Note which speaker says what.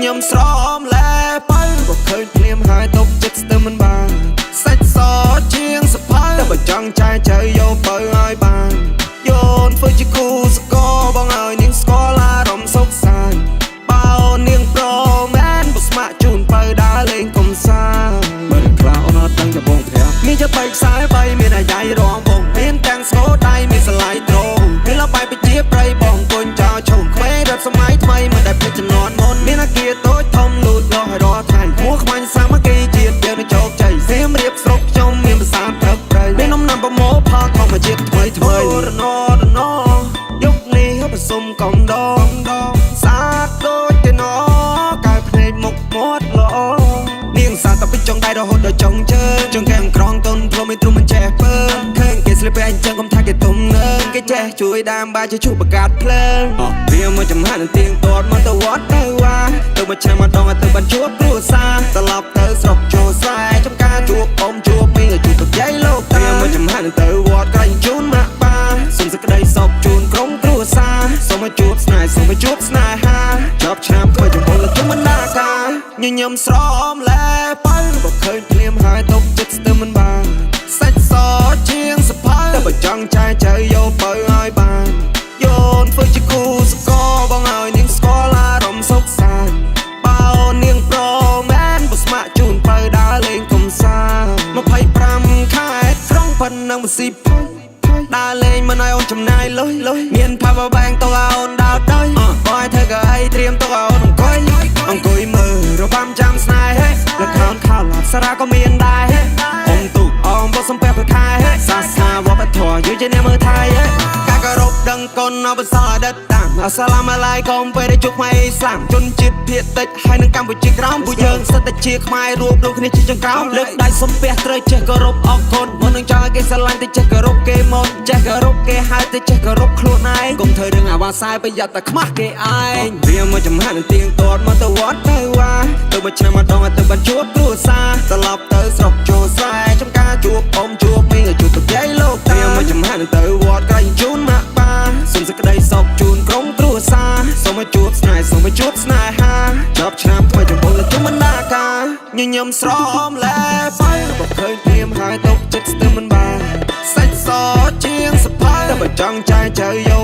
Speaker 1: ញឹមស្រមលែបើបើឃើញភ្លាមហើយຕົកចិត្តស្ទើរមិនបានសាច់សជាងសភៅតែបើចង់ចែចៅយកបើឲ្យបានយោនធ្វើជាគូសកលបងឲ្យនាងស្គាល់អារម្មណ៍សុខសាន្តបើនាងប្រមែនបើស្ម័គ្រជូនបើដើរលេងកំសាន្ត
Speaker 2: បើខ្លះអូនអត់ដឹងจะបងប្រាប់
Speaker 1: មានជាបីខ្សែបីមានអាយ៉ៃរងវងមានទាំងស្គរដៃមានសលាយត្រងមានលបែបប្រជាប្រិយបងគុញចោលឈុំក្មេងរត់សម័យថ្មីមិនដែលភ្លេចជំនាន់មុនមានអាគារតូចធំលូតលាស់ឲ្យរាល់ថ្ងៃហួរខ្មាញ់សាមគ្គីជាតិយើងនឹងជោគជ័យសៀមរាបស្រុកខ្ញុំមានភាសាព្រឹកព្រៃមានដំណាំប្រមូលផលធម្មជាតិថ្មីថ្មីរណរណយុគនេះប្រសុំកំដងដងសាទដូចទេណកែភ្នែកមុខមាត់ល្អនាងសាតពីចុងដៃរហូតដល់ចុងជើងចុងកែមក្រងតុនធ្លុំមិនទ្រុំមិនចេះពើឃើញគេស្លៀកពាក់អញ្ចឹងកុំថាគេទុំនើគេចេះជួយដើមបាយជាជួបបង្កាត់ភ្លើងវាមកចំហានទៀងទាត់មកទៅវត្តទៅវ៉ាទៅមួយឆ្នាំម្ដងឲ្យទៅបានជួបគ្រួសារត្រឡប់ទៅស្រុកចូលស្រែចំការជួបអ៊ំជួបមីងឲ្យជួបលោកយាយលោកតាវាមកចំហានទៅវត្តក្រែងជូនម៉ាក់ប៉ាសុំសេចក្តីសុខជូនក្រុមគ្រួសារសូមឲ្យជួបស្នេហ៍សូមឲ្យជួបស្នេហាចប់ឆ្នាំថ្មីចំពោះលោកជុំបណ្ដាការញញឹមស្រមលែបើបើឃើញភ្លាមហើយຕົកចិត្តស្ទើរមិនបានសាច់សជាងសភៅតែបើចង់ចែចៅយកបើឲ្យបានយោនធ្វើជាគូសកលបងឲ្យនាងស្គាល់អារម្មណ៍សុខសាន្តបើនាងប្រមែនបើស្ម័គ្រជូនបើដើរលេងកំសាន្ត25ខែក្រុងប៉ុណ្ណឹងមិនស៊ីភ័យដើរលេងមិនឲ្យអូនចំណាយលុយលុយមាន power bank ទុកឲ្យអូនដោតដោយបងឲ្យធ្វើកៅអីត្រៀមទុកឲ្យអូនអង្គុយអង្គុយមើលរបាំចាំស្នេហ៍លខោនខោឡាប់សារ៉ាក៏មានដែរអ៊ំទូកអមបសំពះប្រខែសាសនាវប្បធម៌យើងជាអ្នកមើលថៃការគោរពដឹងគុណអបសរដិតតាមអសាឡាមអាឡៃកុំពេលដែលជួបខ្មែរអ៊ីស្លាមជនជាតិភាគតិចហើយនឹងកម្ពុជាក្រោមពួកយើងសិតតែជាខ្មែររួបរួមគ្នាជាចង្ក្រោមលើកដៃសំពះត្រូវចេះគោរពអរគុណមុននឹងចង់ឲ្យគេស្រឡាញ់ទៅចេះគោរពគេមុនចេះគោរពគេហើយទៅចេះគោរពខ្លួនឯងកុំធ្វើរឿងអាវ៉ាសាយប្រយ័ត្នតែខ្មាស់គេឯងវាមកចំហានទៀងទាត់មកទៅវត្តទៅវ៉ាទៅមួយឆ្នាំម្ដងឲ្យទៅបានជួបគ្រួសារត្រឡប់ទៅស្រុកចូលស្រែចំការជួបអ៊ំជួបមីងឲ្យជួបលោកយាយលោកតាវាមកចំហានទៅវត្តក្រែងជូនម៉ាក់ប៉ាសុំសេចក្តីសុខជូនក្រុមគ្រួសារសូមឲ្យជួបស្នេហ៍សូមឲ្យជួបស្នេហាចប់ឆ្នាំថ្មីចំពោះលោកជុំបណ្ដាការញញឹមស្រមលែបើបើឃើញភ្លាមហើយຕົកចិត្តស្ទើរមិនបានសាច់សជាងសភៅតែបើចង់ចែចៅយក